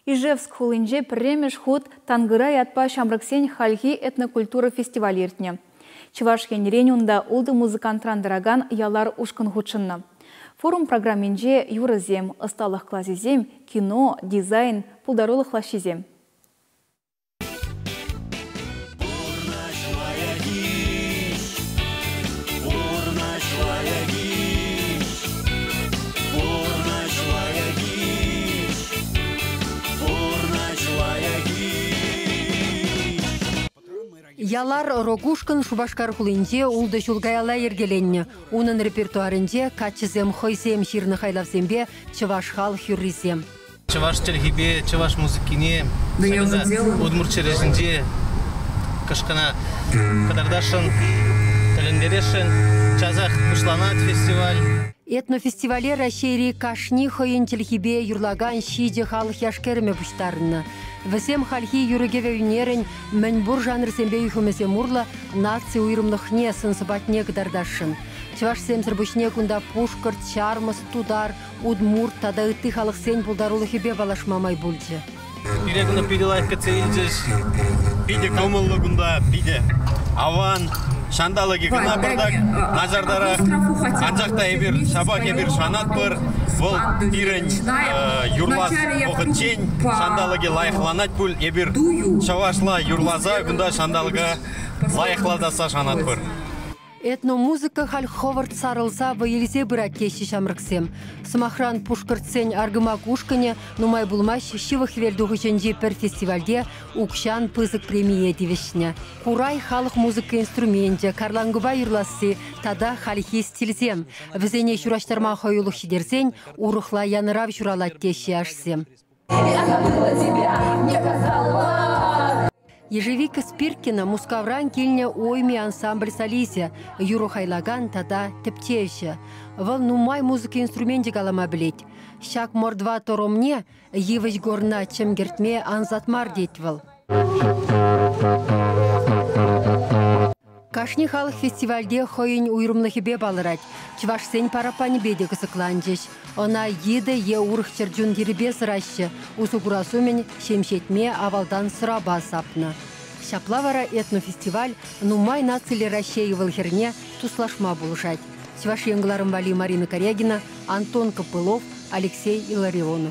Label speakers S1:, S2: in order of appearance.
S1: Ижевск хулинче пӗрремӗш хут «Тангыра» ятпа ҫамрӑксен хальхи этнокультура фестивалӗ иртнӗ. Чӑваш Енрен унта ултӑ музыкантран тӑракан «Ялар» ушкӑн хутшӑннӑ. Форум программинче юрӑсем, ӑсталӑх класӗсем, кино, дизайн, пултарулӑх лаҫҫисем.
S2: Ялар рок-ушкӑн Шупашкар хулинче ултӑ ҫул каялла йӗркеленнӗ. Унӑн репертуарӗнче каччӑсем хӑйсем ҫырнӑ хайлавсемпе чӑваш халӑх юррисем.
S3: Чӑваш чӗлхипе чӑваш музыкине удмурт ҫӗрӗсенче кӑшкӑна кӑтартасшӑн, тӗлӗнтересшӗн. Часах пуҫланать фестиваль.
S2: Этнофестивале Раҫҫейри кашни хӑйӗн чӗлхипе юрлакан ҫичӗ халӑх яш-кӗрӗмӗ пуҫтарӑннӑ. Вӗсем хальхи юрӑ-кӗвӗ ӳнерӗн мӗнпур жанрсемпе юхӑмӗсем урлӑ наци уйрӑмлӑхне, сӑн-сӑпатне кӑтартасшӑн. Чӑвашсемсӗр пуҫне кунта пушкӑрт, ҫармӑс, тутар, удмурт тата ытти халӑхсен пултарулӑхӗпе паллашма май пулчӗ.
S3: Пире кунта питӗ лайӑх кӗтсе илчӗҫ.
S4: Питӗ кӑмӑллӑ кунта, питӗ аван. Ҫанталӑкӗ кӑна пӑртак начартарах. Анчах та эпир ҫапах эпир шанатпӑр. Вӑл пирӗн юрлас вӑхӑтчен ҫанталӑкӗ лайӑхланать пуль. Эпир чӑвашла юрласа кунта ҫанталӑка лайӑхлатасса шанатпӑр.
S2: Этномузыка халь хӑвӑрт сарӑлса вӑй илсе пырать теҫҫӗ ҫамрӑксем. Сӑмахран, пушкӑртсен Аргымак ушкӑнӗ нумай пулмасть Ҫывӑх Хӗвелтухӑҫӗнчи пӗр фестивальте укҫан пысӑк премие тивӗҫнӗ. Курай халӑх музыка инструменчӗ, карланкӑпа юрласси тата хальхи стильсем. Вӗсене ҫураҫтарма хӑюлӑх ҫитерсен урӑхла янӑрав ҫуралать теҫҫӗ яшсем.
S5: Я забыла тебя, не казала.
S2: Ежевика Спиркина Мускавран килнӗ Ойми ансамбль солисчӗ, юрӑ хайлакан тата тӗпчевҫӗ. Вӑл нумай музыка инструменчӗ калама пӗлет. Ҫак мордва торомне йывӑҫ горна чӗм кӗртме ансат мар тет вӑл. Кашни халӑх фестивальте хӑйӗн уйрӑмлӑхӗпе палӑрать. Чӑвашсен параппанӗпе те кӑсӑкланчӗҫ. Ӑна йытӑ е урӑх чӗрчун тирӗпе сӑраҫҫӗ. Усӑ курас умӗн ҫемҫетме авалтан сӑрапа сапнӑ. Ҫапла вара этнофестиваль нумай нациллӗ Раҫҫей ывӑл-хӗрне туслашма пулӑшать. Чӑваш Ен кӑларӑм валли Марина Корягина, Антон Копылов, Алексей Илларионов.